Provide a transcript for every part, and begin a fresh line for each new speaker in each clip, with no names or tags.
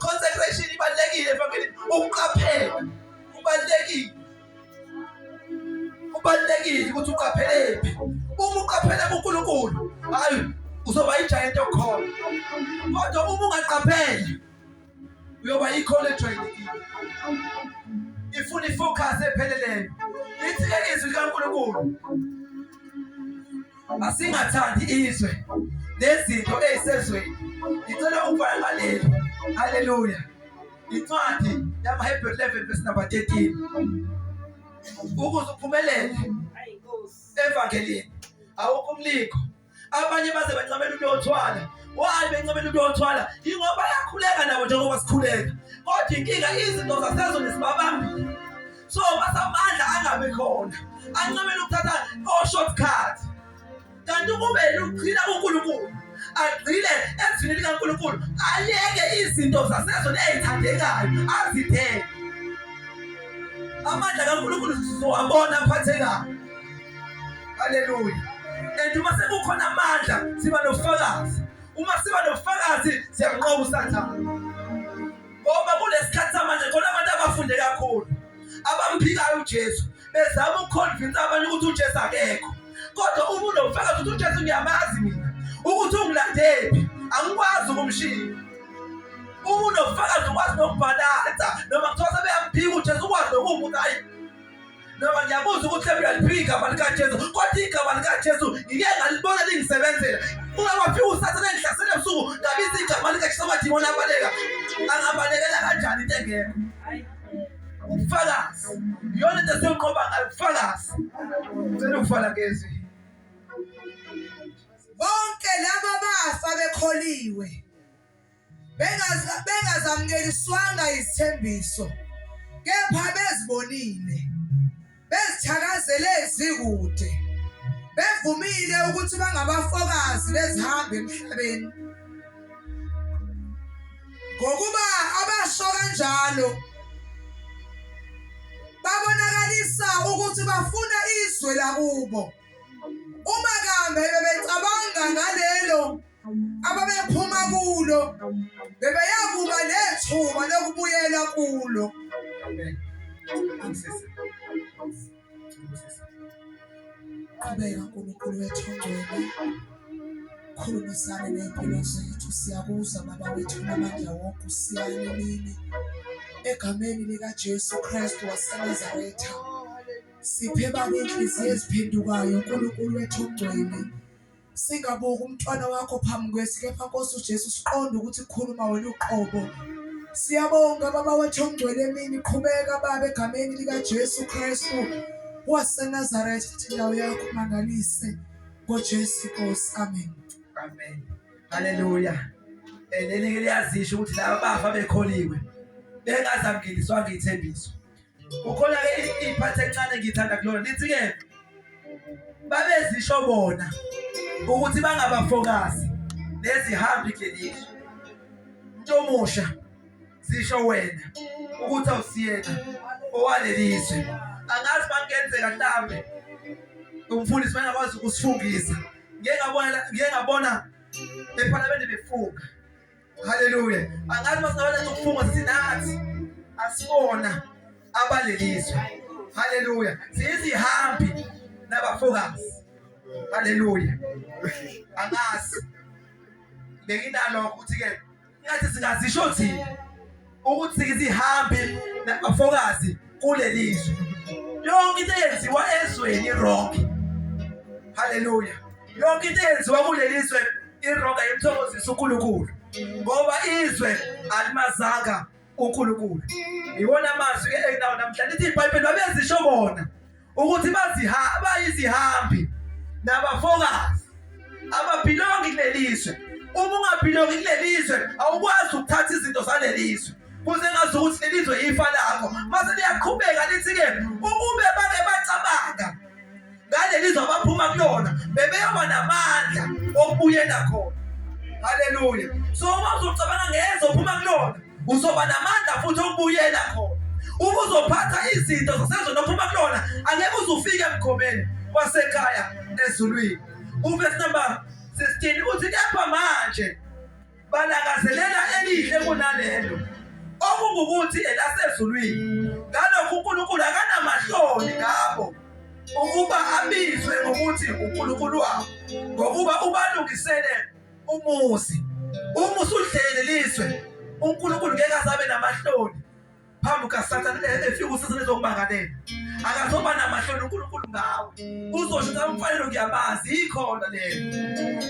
Consecration ibalulekile evangelini, ukuqaphela kubalulekile. Kubalulekile ukuthi uqaphelephi. Uma uqaphela kuNkulunkulu, hayi uzoba igiant yokholo. Kodwa uma ungaqapheli uyoba ikholo ejwayelekile. Ifuna ifocus epheleleyo. Lithi-ke izwi likaNkulunkulu asingathandi izwe nezinto ezisezweni. Ngicela ukuvala ngaleli. Haleluya. Incwadi yamaHebheru 11 verse number 13. Ukuze uphumelele evangelini awukho umlingo. Abanye baze bancamela ukuyothwala. Why bencamela ukuyothwala? Yingoba bayakhuleka nabo njengoba sikhuleka. Kodwa inkinga izinto zasezweni zibabambile. So basamandla angabe khona. Ancamela ukuthatha o-shortcut. Kanti ukube ugcina kuNkulunkulu, agxile ezwini likaNkulunkulu, ayeke izinto zasezweni ezithandekayo, azidele. Amandla kaNkulunkulu sizowabona aphathekayo. Haleluya. And uma sekukhona amandla siba nobufakazi. Uma siba nobufakazi siyanqoba uSathane. Ngoba kulesikhathi samanje khona abantu abafunde kakhulu abamphikayo uJesu bezama ukuconvince abanye ukuthi uJesu akekho. Kodwa uma unobufakazi ukuthi uJesu ngiyamazi mina ukuthi ungilandephi angikwazi ukumshiya. Uma unobufakazi ukwazi nokubhalansa noma kuthiwa sebeyamphika uJesu ukwazi nokuma ukuthi hayi noma ngiyakuzwa ukuthi mhlawumbe uyaliphika igama likaJesu kodwa igama likaJesu ngike ngalibona lingisebenzela. Uma kwafika uSathane engihlasela ebusuku ngabiza igama likaJesu amadimoni abaleka. Angabalekela kanjani into engekho? Ubufakazi iyona into esiyonqoba ngayo, ubufakazi. Ngicela ukuvala ngezwi.
Bonke laba bafa bekholiwe bengazamukeliswanga izithembiso kepha bezibonile bezithakazele zikude bevumile ukuthi bangabafokazi bezihambi emhlabeni ngokuba abasho kanjalo babonakalisa ukuthi bafuna izwe lakubo uma kambe bebecabanga ngalelo ababephuma kulo bebeyakuba nethuba lokubuyela kulo.
Amen.
Qhubeka Nkulunkulu wethu ongcwele, khulumisane ney'mpilo zethu. Siyakuza Baba wethu onamandla wonke, usiyale emini egameni likaJesu Kristu waseNazaretha. Siphe Baba iy'nhliziyo eziphendukayo Nkulunkulu wethu ongcwele. Singabuki umntwana wakho phambi kwethu kepha Nkosi uJesu siqonde ukuthi kukhuluma wena uqobo. Siyabonga Baba wethu ongcwele emini qhubeka Baba egameni likaJesu Kristu waseNazaretha thatha indawo yakho mangalise ngoJesu Nkosi amen.
Amen. Haleluya. Leli ke liyazisho ukuthi laba bafa bekholiwe bengazamkeliswanga ithembiso. Kukhona ke iphathi encane ngithanda kulona lithi ke babezisho bona ukuthi bangabafokazi nezihambi kulelizwe. Umuntu omusha zisho wena ukuthi awusiyena owalelizwe. Angazi bangenzeka mhlambe umfundisi bangakwazi ukusifungisa. Ngeke ngabona ngeke ngabona ephalamende befunga. Haleluya. Angazi masingabona ukufunga sithi nathi asibona abalelizwe. Haleluya. Siyizihambi nabafokazi. Haleluya. Angazi. Benginalokho ukuthi ke ngathi singazisho thina ukuthi sizihambi nabafokazi kulelizwe. Yonke into eyenziwa ezweni wrong. Haleluya. Yonke into eyenziwa kulelizwe iwrong, ayimthokozisa uNkulunkulu. Ngoba izwe alimazanga uNkulunkulu. Iwona amazwi ke enginawo namhlanje lithi iBhayibheli babezisho bona ukuthi bayizihambi nabafokazi ababhilongi kulelizwe. Uma ungabhilongi kulelizwe awukwazi ukuthatha izinto zalelizwe. Kuze ngazi ukuthi lelizwe ifa lakho. Mase liyaqhubeka lithi ke ukube bake bacabanga ngaleli zwe abaphuma kulona bebeyoba namandla okubuyela khona. Haleluya. So uma uzocabanga ngezwe ophuma kulona uzoba namandla futhi okubuyela khona. Uma uzophatha izinto zasezweni ophuma kulona angeke uze ufike emkhomeni wasekhaya ezulwini. Uverse number 16 uthi kepha manje Balangazelela elihle kunalelo, okungukuthi elasezulwini. Ngalokhu uNkulunkulu akanamahloni ngabo ukuba abizwe ngokuthi uNkulunkulu wabo, ngokuba ubalungisele umuzi. Uma usudlele lizwe, uNkulunkulu ngeke asabe namahloni phambi kukaSathane efika uSathane ezokumangalela. Akazoba namahloni uNkulunkulu ngawe, uzosho ukuthi umfanelo ngiyamazi, yikhona leyo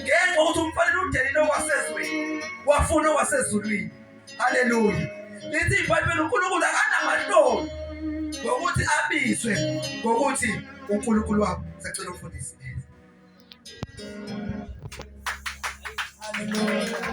ngenxa yokuthi umfanelo udelile okwasezweni wafuna okwasezulwini. Haleluya! Lithi iBhayibheli uNkulunkulu akanamahloni ngokuthi abizwe ngokuthi uNkulunkulu wabo. Sacela umfundisi.
Haleluya.